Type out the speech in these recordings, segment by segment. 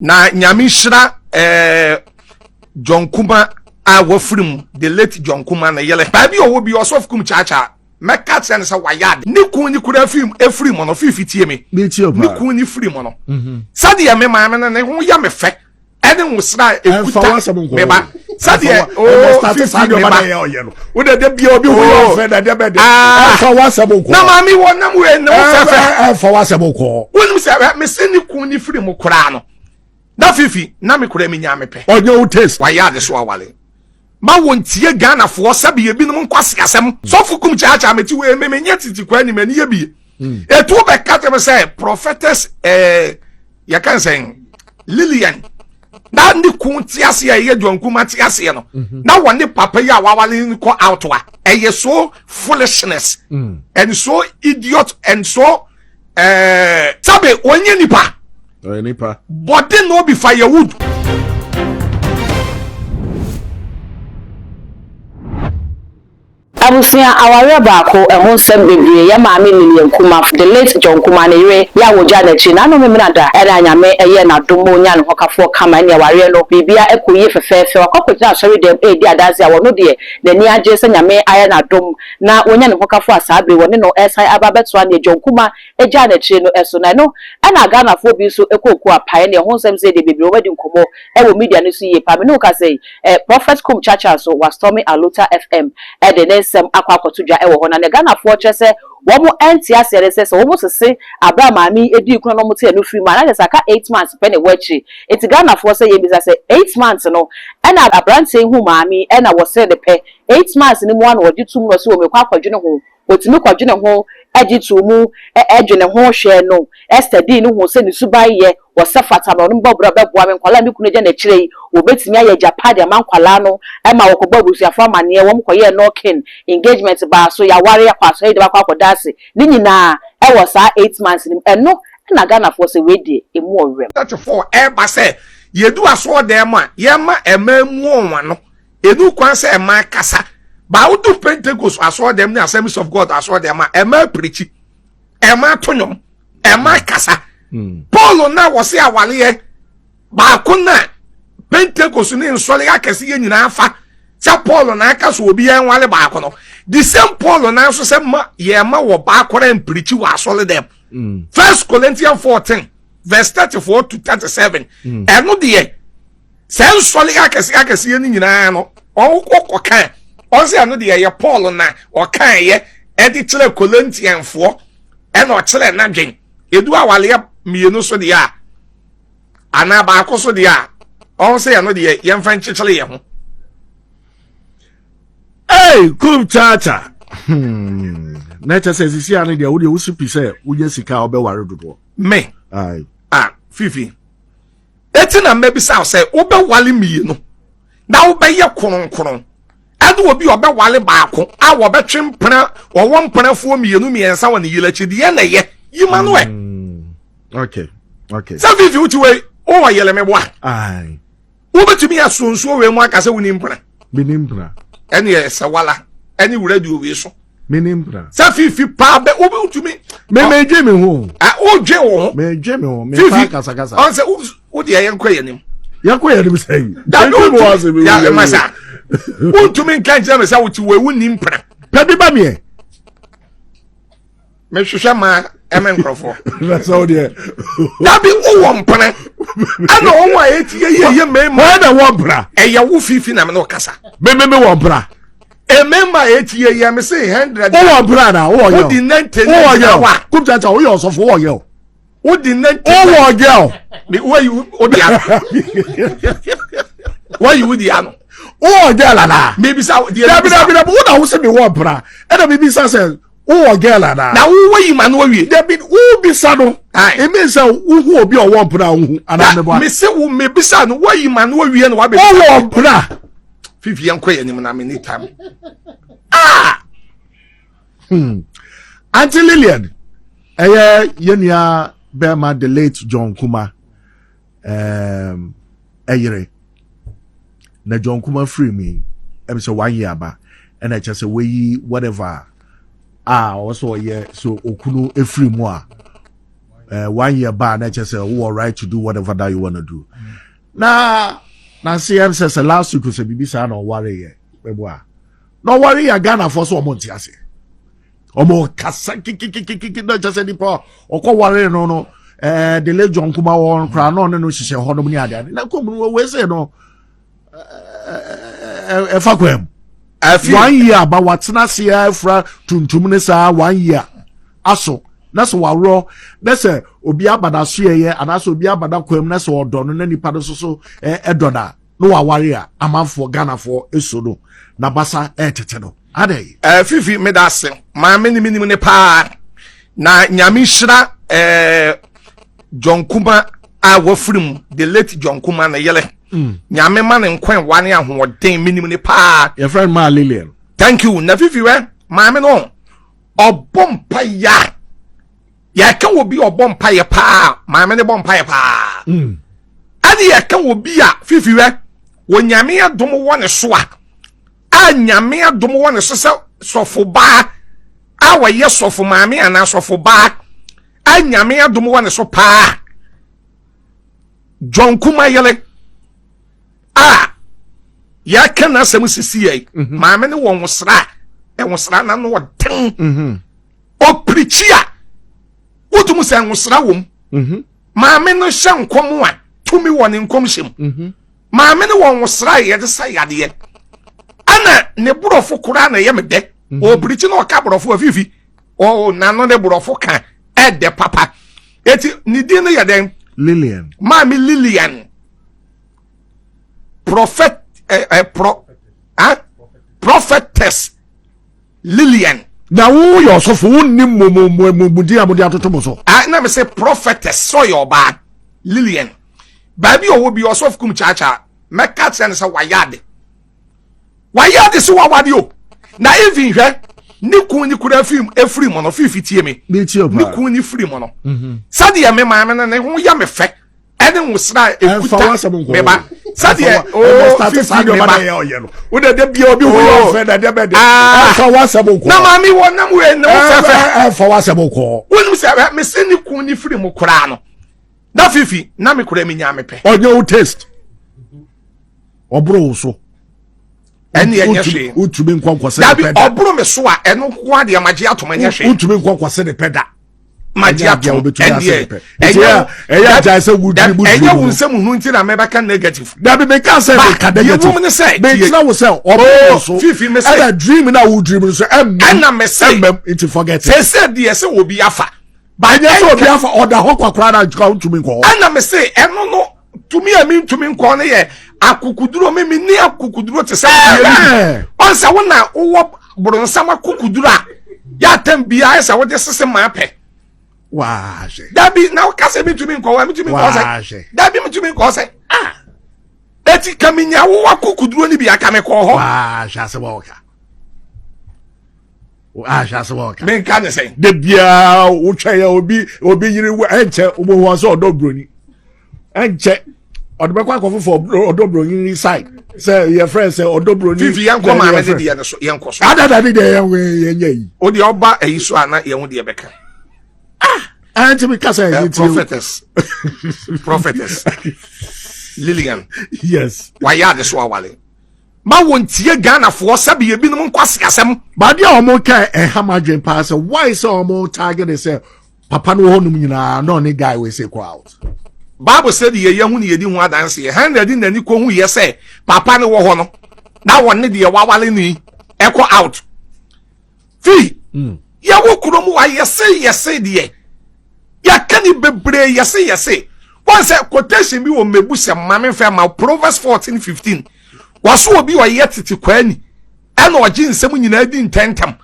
Na Nyame nhyira eh, John Kuma a wafiri mu, the late John Kuma ne yere. Baabi a ɔwɔ bi ɔsɔfo kum kyaakyaa. Mɛka kyerɛ no sɛ wayɛ ade. Ne kun ne kura firi efiri mu no fifi tie me. Ne kun ne firi mu no. Mhm. Sɛdeɛ me maame no ne ho yɛ me fɛ ɛne nwosra a ekuta me ba. Sɛdeɛ oo fifi me ba. Wo de de bia obi ho yɛ ɔfɛ na de bɛ de. Ɛfa w'asɛm nkɔ. Na maame wɔ nam wei ne ho fɛfɛ. Ɛfa w'asɛm nkɔ. Wonim sɛ mese ne kun ne firi mu koraa no. Na fifi na me koraa me nya me pɛ. Ɔnyɛ wo taste. Wayɛ ade so awale. Ma wɔn tie Ghanafoɔ sɛbi ebinom nkwasi asɛm. Sɔfo kum kyaakyaa me ti wei me menyɛ titi kwa anim ani yɛ bie. Hmm. Etu bɛka kyerɛ me sɛ prophetess ɛɛ eh, yɛka nsɛn Lillian na ne kun te aseɛ ɛyɛ John Kuma te aseɛ no mhm. na wɔne papa yi a wawale no kɔ out a ɛyɛ so foolishness mm. and so idiot and so ɛɛ eh, sɛbi wɔnyɛ nipa. Ɔyɛ nipa. Bɔde na obi firewood. Abusua awareɛ baako, ɛho nsɛm bebree, Yɛn maame Lilian Kumah, the late John Kumah ne yere yɛ a wɔgyaa no akyiri, n'ano Memenada ɛna Nyame yɛɛ no adom ma ɔnyaa ne hokafoɔ kama, ɛne awareɛ no biribia ɛkɔ yie fɛfɛɛfɛ, wakɔ akɔgyina asɔre dɛm ɛredi adanseɛ a ɔno deɛ n'ani agye sɛ Nyame ayɛ no adom na wanya ne hokafoɔ a saa bere yi wɔne no resan aba abɛtoa neɛ John Kumah gyaa no akyire no so, na ɛno na Ghanafoɔ bi nso kɔɔku apaeɛ ne ɛho nsɛm sɛ deɛ bebree wɔadi nkɔmmɔ wɔ media no so yie paa. Me ne wo kasa yi, Prophet Kum Chacha nso wastorme Aluta FM de ne nsɛm akɔ akɔto dwa wɔ hɔ, na nea Ghanafoɔ kyerɛ sɛ wɔn nte aseɛ ne sɛ, sɛ wɔn sese aberɛ a maame yi dii kunu na wɔn te ɛno firi mu a, na kyerɛ sɛ aka eight months pɛ na ɛwɔ akyire. Nti Ghanafoɔ sɛ yɛmmisa sɛ eight months no ɛna aberanteɛ yi huu maame yi ɛna wɔsere no pɛ, eight months no mu ara na wɔgye tom na ɔse o mekɔ akɔdwene ho, Otumi kɔdwene ho gye too mu, dwene ho hwɛɛ no, study no huu sɛ ne suban yɛ, ɔsɛ fata ma ɔno bɔ bra bɛboa me, nkwadaa a me kunu agya no akyire yi, wɔbɛtumi ayɛ agyapade ama nkwadaa no ma wɔkɔbɔ abusuafoɔ amaneɛ, wɔn kɔyɛɛ knocking, engagement baa so, yɛaware, yɛakɔ asɔre de bakɔ akɔda ase, ne nyinaa wɔ saa eight months no mu, ɛno na Ghanafoɔ sɛ wei deɛ ɛmu ɔwerɛm. 34 ɛreba sɛ yɛdu asɔɔdan mu a yɛma mmaa mu wɔn ano Enu kwan sɛ mmaa kasa. Ba wodu Pentecost asɔɔdɛm ne Assemblies of God asɔɔdɛm a mmaa pirikyi, mmaa to nnwom, mmaa kasa. Hmm. Paul na wɔse awaleɛ baako na Pentecost ne nsɔre akɛse yɛ nyinaa fa sɛ Paul na aka so obi yɛn wale baako no. The same Paul na nso sɛ ma yɛn ma wɔ baako na mpirikyi wɔ asɔre dɛm. Hmm. First Corinthians 14 verse 34 to 37. Hmm. Ɛno deɛ Sɛ nsɔre akɛseɛ akɛseɛ no nyinaa no ɔkɔka ɔsɛ ɛno deɛ ɛyɛ Paul na ɔkaeɛ ɛde kyerɛ Korintianfoɔ ɛna ɔkyerɛ n'adwen edu awaleɛ mmienu so deɛ a anaa baako so deɛ a ɔn sɛ ɛno deɛ yɛmfa nkyekyere yɛn ho. Hey, kum chacha. Hmm. Na kyɛ sɛ sisi ano deɛ wo deɛ wosi pi sɛ wonya sika a wobɛware dodoɔ. Me. Aye. Ah, Fifi. Eti na mmɛbisa wo sɛ wobɛwale mmienu na wobɛyɛ kronkron ɛne obi a ɔbɛwale baako a wɔbɛtwe mpena wɔwɔ mpenafoɔ mmienu mmiɛnsa wɔ ne yere akyi deɛ na ɛyɛ yima no ɛ. Mm, okay okay. Sɛ fifi wote wei wowɔ yere me boa. Wobɛtumi aso nsuo wei mu aka sɛ woni mpena. Meni mpena. Ɛne ɛsɛ wala ɛne wura di owie so. Meni mpena. Sɛ fifi paa bɛ wobɛtumi. Me me dwe me ho. A wodwe wo ho. Me dwe me ho. Me fa kasa kasa. Ɔn sɛ wo deɛ yɛnkɔ yɛn anim. Yɛnkɔ yɛn anim sɛ yi. Dabi wontumi ya masa. Wontumi nka nkyerɛ me sɛ wote wɔ ewu ni mpena. Pɛ bi ba miɛ. Mehwehwɛ maa ɛmɛ nkurɔfoɔ. Sɛ wo deɛ. Dabi wowɔ mpena. Ɛna wɔn a eti yɛ yɛ yɛ mmarima. Wɔn na wɔ mpena. Ɛyɛ wo fifi na me ne wo kasa. Me me me wɔ mpena. Mmarima a eti yɛ yɛ me se hundred. Wowɔ mpena na wowɔ yɛ. Wodi nante ne gyina hɔ a. Kumkyakya woyɛ ɔsɔfo wowɔ yɛ o. Wodi nante. Wowɔ yɛ o. Me wayi wodi ano. Wayi wodi ano. Wowɔ yɛ lana. Mebisa deɛ. Dabi dabi dabi wo na wo se me wɔ mpena ɛna mebisa sɛ wowɔ girl anaa. Na wo wayi ma no awie. Dabi wo bisa no. Emi sɛ wohu obi a ɔwɔ mpena a wohu anaa meboa. Mese wo mebisa no wayi ma no awie na wabɛbisa. Wowɔ mpena. Fifi yɛn kɔ yɛn anim na me ni tam. Ah. Hmm. Auntie Lillian, ɛyɛ yɛn nua bɛrima the late John Kuma um, ɛyere na John Kuma firi mu yi ɛbi sɛ one year aba ɛna ɛkyɛ sɛ wayi whatever a ɔwɔ sɛ ɔyɛ so okunu efiri mu a. One year baa na kyerɛ sɛ wowɔ right to do whatever that you wanna do. Na nansi yɛn sɛ last week sɛ biribi saa na ɔware yɛ bɛbɔ a na ɔware yɛ Ghanafoɔ so ɔmo nte aseɛ, ɔmo kasa kikikikiki na kyerɛ sɛ nipa ɔkɔ ware no dele John Kuma wɔn koraa na ɔne no hyehyɛ hɔnom ne adeade na kɔm no wɔ wei no ɛfa kwan mu one year aba watena ase afura tuntum ne saa one year aso na sɛ waworɔ na sɛ obi aba n'aso yɛyɛ anaasɛ obi aba n'akwan mu na sɛ ɔdɔ no na nipa no soso ɛdɔ na na waware a, amanfoɔ Ghanafoɔ eso no na basa ɛɛtete no adɛ. Fifi, meda ase. Maame ne menim ne paa na Nyame hyira John Kuma a wafiri mu, the late John Kuma ne yere. Nyame ma ne nkwa wa ne ahoɔden. Menim ne paa. Yɛfrɛ no maa Lilian. Thank you. Na Fifi, wɛ maame no ɔbɔ mpa ya, yɛka wɔ bi ɔbɔ mpa yɛ paa, maame ne bɔ mpa yɛ paa. Ɛne yɛka wɔ bi a, Fifi, wɛ wɔ Nyame adom wɔ ne so a Nyame adom wɔ ne so sɛ sɔfo baa a wɔyɛ sɔfo maame anaa sɔfo baa a Nyame adom wɔ ne so paa, John Kuma yere a yɛka n'asɛm sisi yɛ, maame ne wɔ nwosra a nwosra na no ɔden. Ɔpirikyi a wotum sɛ nwosra wɔ mu. Maame no hyɛ nkɔm a tumi wɔ ne nkɔm hyɛ mu. Maame no wɔ nwosra a yɛde sa yadeɛ, ɛna ne borɔfo koraa na ɛyɛ me dɛ. Ɔpirikyi na ɔka borɔfo afifi ɔ n'ano ne borɔfo ka ɛdɛ papa. Eti ne din no yɛ dɛn? Lilian. Maame Lilian, prophet ɛ ɛ pro ah prophetess Lilian. Na wo yɛ ɔsɔfo, wo nni mmomudin a mode atoto mo so. Ah, na me sɛ prophetess sɛ ɔyɛ ɔbaa. Lilian, baabi a ɔwɔ bi, ɔsɔfo kum kyaakyaa, mɛka kyerɛ no sɛ wayɛ ade, wayɛ ade sɛ wawade o. Na even hwɛ ne kun ne kura efiri mu no, Fifi, tie me, ne kun ne firi mu no, sɛdeɛ me maame no ne ho yɛ me fɛ ɛne nwosra a ekuta me ba sɛdeɛ o Fifi, me ba. Wo de bia obi ho yɛ ɔfɛ na de bɛ de ɛfa w'asɛm nkɔ. Na maame wɔ nam wei ne ho fɛfɛ. Ɛfa w'asɛm nkɔ. Wonim sɛ mese ne kun ne firi mu koraa no na Fifi na me koraa menya me pɛ. Ɔnyɛ wo taste, ɔboro wo so. Ɛne ɛnyɛ hwee. Wotumi nkɔ nkɔsɛ ne dabi pɛ da. Ɔboro me so a, ɛno nko adeɛ magye atom, ɛnyɛ hwee. Wotumi nkɔ nkɔsɛ ne pɛ da. Magye atom, ɛndeɛ. Ɛnyɛ ɛyɛ agyae sɛ wudiri mu. Ɛnyɛ wo nsɛm hunu nti na mɛbɛka negative. Dabi, meka sɛ meka negative. Yɛwom ne sɛ mekyerɛ wo sɛ ɔboro wo so. Fifi, me sɛ ɛna dream na wo dream no so ɛmmam. Ɛna me sɛ ɛmmam, nti forget it. Sɛ deɛ sɛ obi afa. Ɛnyɛ sɛ obi afa, ɔda hɔ kwakora na nka ntumi nkɔ hɔ. Ɛna me se ɛno no tumi a mi ntumi nkɔ no yɛ akokuduro. Mi ni akokuduro te sɛ mmienu ɔnsɛ wo na wowɔ boronsam akokuduro a yɛatam biara sɛ wode sese maa pɛ. Waahwɛ. Dabi, na woka sɛ mi ntumi nkɔ hɔ a, mi ntumi nkɔ sɛ. Waahwɛ. Dabi, mi ntumi nkɔ sɛ, ah, eti ka mi nya wowɔ akokuduro ni bi aka mi kɔ hɔ. Waahwɛ asɛm a wɔka, waahwɛ asɛm a wɔka. Mi nka ne sɛn. De biara wotwa yɛ obi yiri ɛnkyɛ wobɛhu sɛ ɔdɔ buroni, ɛnkyɛ ɔde bɛkɔ akɔfofo ɔdɔ buroni side sɛ yɛ frɛ sɛ ɔdɔ buroni. Fifi, yɛn kɔ maame ne deɛ no so, yɛn kɔ so. Adada ne deɛ yɛn yɛn nyɛ yi. O deɛ ɔba ɛyi so a na yɛn ho deɛ bɛka. Ah, ɛnti mi kasa ɛyi ti o. Prophetess Lilian. Yes. Wayɛ ade so awale ma wɔn tie Ghanafoɔ sɛbi ebinom nkwasi asɛm. Baade a wɔn ka ɛha ma adwene paa sɛ why sɛ wɔn target sɛ papa no wɔ hɔnom nyinaa na ɔne guy wei sɛ kɔ out. Bible sɛ deɛ yɛhu ne yɛdi ho adanseɛ han na ɛde n'ani kɔhu yɛ sɛ papa no wɔ hɔ no na wɔne deɛ wawale no yi ɛkɔ out fi. Yɛwɔ kurom wa yɛse deɛ yɛka ne bebree, yɛse wɔn sɛ quotation bi wɔ mmebu sɛ maame nfɛ ma Proverbs 14:15 wɔso obi ɔyɛ tete kwaani ɛna ɔgye nsɛm nyinaa di ntɛntɛm.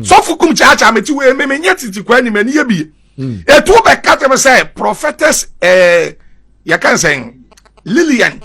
Sɔfo kum kyaakyaa meti wei me menyɛ tete kwaani, m'ani yɛ bie. Etu bɛka kyerɛ me sɛ prophetess yɛka nsɛn Lilian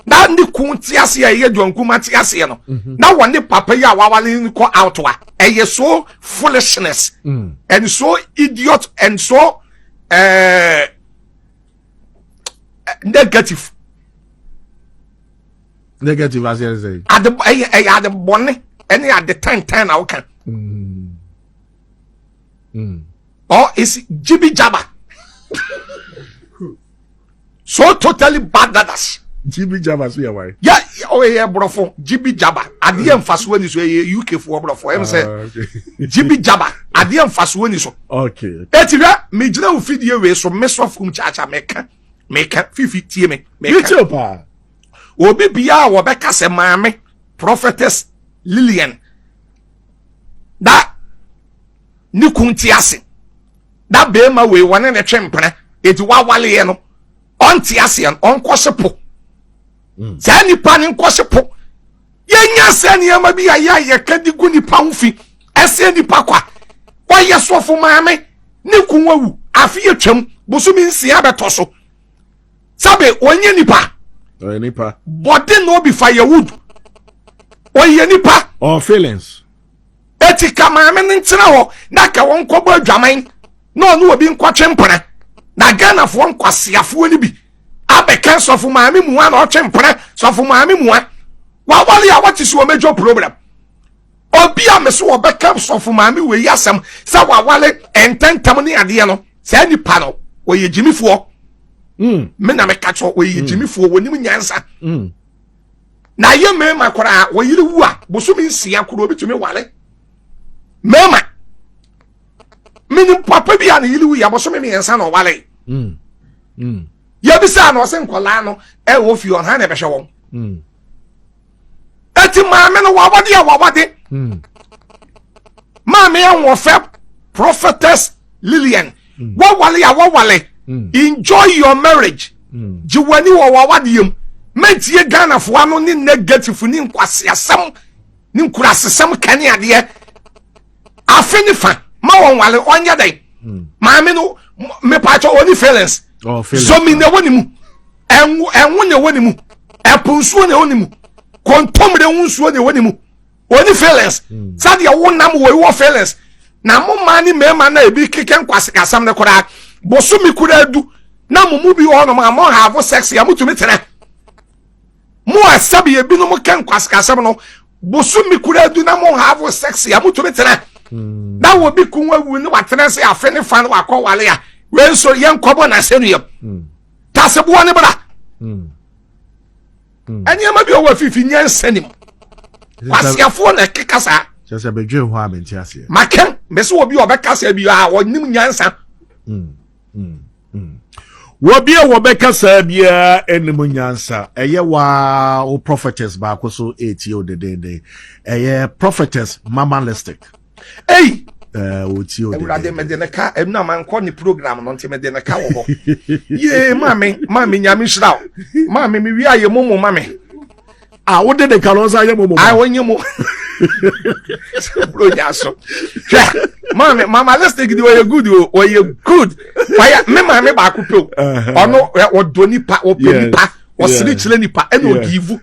na ne kun te aseɛ a ɛyɛ John Kuma te aseɛ no na wɔne papa yi a wawale no kɔ out a, ɛyɛ so foolishness and so idiot and so negative. Negative aseɛ sɛ. Ade ɛyɛ ade bɔne ɛne ade tantan na woka. Or is jibi jaba. So totally bad dadas. Jibi Jaba so yɛ ware. Yɛ ɔyɛ borɔfo Jibi Jaba adeɛ nfasoɔ ni so ɛyɛ UK foɔ borɔfo ɛm sɛ ah, Jibi Jaba adeɛ nfasoɔ ni so. Okay. Eti hwɛ megyina wo fidie wei so me sɔfo mu kyaakyaa meka meka fifi tie me meka. paa. Obi biara wɔbɛka sɛ maame prophetess Lillian da ne kun ti ase. Na beema wei wɔne ne twe mpena eti wawaleɛ no ɔnte aseɛ no ɔnkɔhye po hmm. saa nipa no nkɔhye po yɛnya sɛ nneɛma bi a yɛ a yɛka de gu nipa ho fi ɛsɛ nipa kwa ɔyɛ sɔfo maame ne kun awu afe atwam bosome nsia bɛtɔ so sabe ɔnyɛ nipa ɔyɛ nipa bɔde na obi fa yɛ wood ɔyɛ nipa ɔwɔ feelings Eti ka maame no ntena hɔ na ka wɔn nkɔbɔ adwaman na ɔne obi nkɔtwe mpena. Na Ghanafoɔ nkwaseafoɔ no bi abɛka sɔfo maame mua na ɔtwe mpena sɔfo maame mua. Wawale a wɔte so wɔ major problem. Obi a me so wɔbɛka sɔfo maame wei asɛm sɛ wawale ntɛntɛm ne adeɛ no saa nipa no wɔyɛ gyimifoɔ. Mm. Me na meka kyerɛ wɔyɛ mm. gyimifoɔ wɔnim nyansa. Mm. Na yɛ mmarima koraa wɔyere wu a bosome nsia koraa obi tumi ware mmarima menim papa bi a ne yere wu yɛ bosome mmiɛnsa na ɔware mm. mm. yɛbisa na ɔsɛ nkɔlaa no ɛwɔ fie ɔha na ɛbɛhwɛ wɔn mm. eti maame no wawade a wawade maame ahoɔfɛ prophetess Lillian mm. wawale a wawale mm. enjoy your marriage mm. gye w'ani wɔ w'awadeɛ mu mɛntie ghanafoɔ ano ne negative ne nkwaseasɛm ne nkurasesɛm kane adeɛ afe ne fa ma wɔn wale ɔnyɛ dɛn mm. maame no mepatwɛ ɔni feelings oh, zomi na ɛwɔ ne mu ɛnwo ɛnwo na ɛwɔ ne mu ɛpo nsuo na ɛwɔ ne mu kɔntɔmire ho nsuo na ɛwɔ ne mu wɔni feelings hmm. sɛdeɛ wonam wɔ wɔ feelings na mo mmaa ne mmarima na ebi keka nkwaseasɛm no koraa bosome koraa du na mo mu bi wɔ hɔnom a mo have sex a motumi tena mo a sɛbi ebinom ka nkwaseasɛm no bosome koraa du na mo have sex a motumi tena hmm. na obi kun awu ne watena se afe ne fa no wakɔ wale a wei nso yɛnkɔbɔ n'asɛnnua hmm. taseboɔ ne bra Hmm. Nneɛma bi a ɔwɔ afifi nyansa nim. Kwasiafoɔ na ɛkeka saa. Kyerɛ sɛ bedwen ho a mente aseɛ. Maka mese obi a ɔbɛka saa bi a ɔnim nyansa. Hmm. Hmm. Wɔbi a wɔbɛka saa biara anim nyansa. Ɛyɛ waa wo prophetess baako so ɛretie wo dedenden. Ɛyɛ prophetess mamalistic. Ei! Eh, wɔtie wo Awurade mede ne ka ɛnu a mankɔ ne program no nti mede ne ka wɔ hɔ. Yee maame maame nyame nhyira wo. Maame me wie ayɛ momo ma me. Ah, wode ne ka no ɔsan yɛ momo. Ah, wɔnyɛ mo. Bro nya so. Hwɛ maame mama lipstick di ɔyɛ good o ɔyɛ good. Ɔyɛ me maame baako pe o. Ɔno ɔdɔ nipa ɔpɛ nipa. Ɔsere kyerɛ nipa ɛna ɔgivu.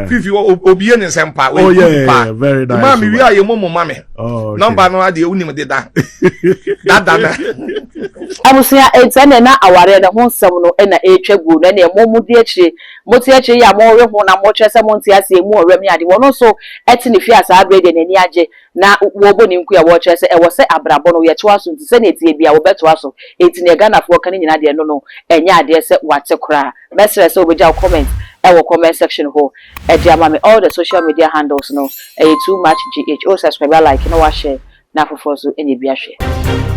Fifi obie ne nsɛm pa. Oh yeah, yeah, very nice. Maame wi ayɛ momo ma me. Oh, Nɔmba no adeɛ wonim deda. Dada na. Abusua enti ɛneɛ na awareɛ no ho nsɛm no na ɛretwa guo no ɛneɛ mo mo di akyire mo te akyire yi a mo we ho na mo kyerɛ sɛ mo nte aseɛ emu ɔwerɛm ne adeɛ wɔno nso ɛte ne fie a saa berɛ yi deɛ n'ani agye na wɔrebɔ ne nkuo a wɔrekyerɛ sɛ ɛwɔ sɛ abrabɔ no yɛtoa so nti sɛdeɛ ɛteɛ biara wɔbɛtoa so enti neɛ Ghanafoɔ ka no nyinaa deɛ ɛno no ɛnyɛ adeɛ sɛ wate koraa mɛsrɛ sɛ wobɛgya wo comment ɛwɔ comment section hɔ ɛde ama me all the social media handles no ɛyɛ too much GH o subscribe a like na wa share na afoforɔ nso anya bi ahwɛ.